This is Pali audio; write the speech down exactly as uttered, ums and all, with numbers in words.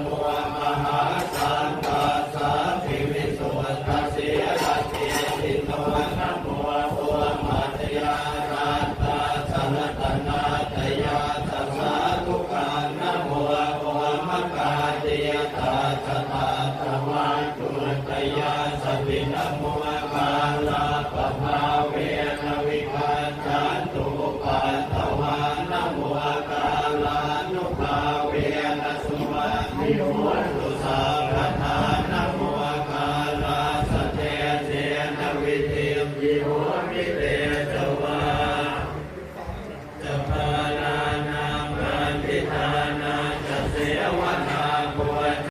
Mahāsaṅghassāpi visuddhasīladiṭṭhino. Namo omātyāraddhassa ratanattayassa sādhukaṃ. Namo omakātītassa tassa vatthuttayassapi. Namokārappabhāvena vigacchantu upaddavā. Namokārānubhāvena suvatthi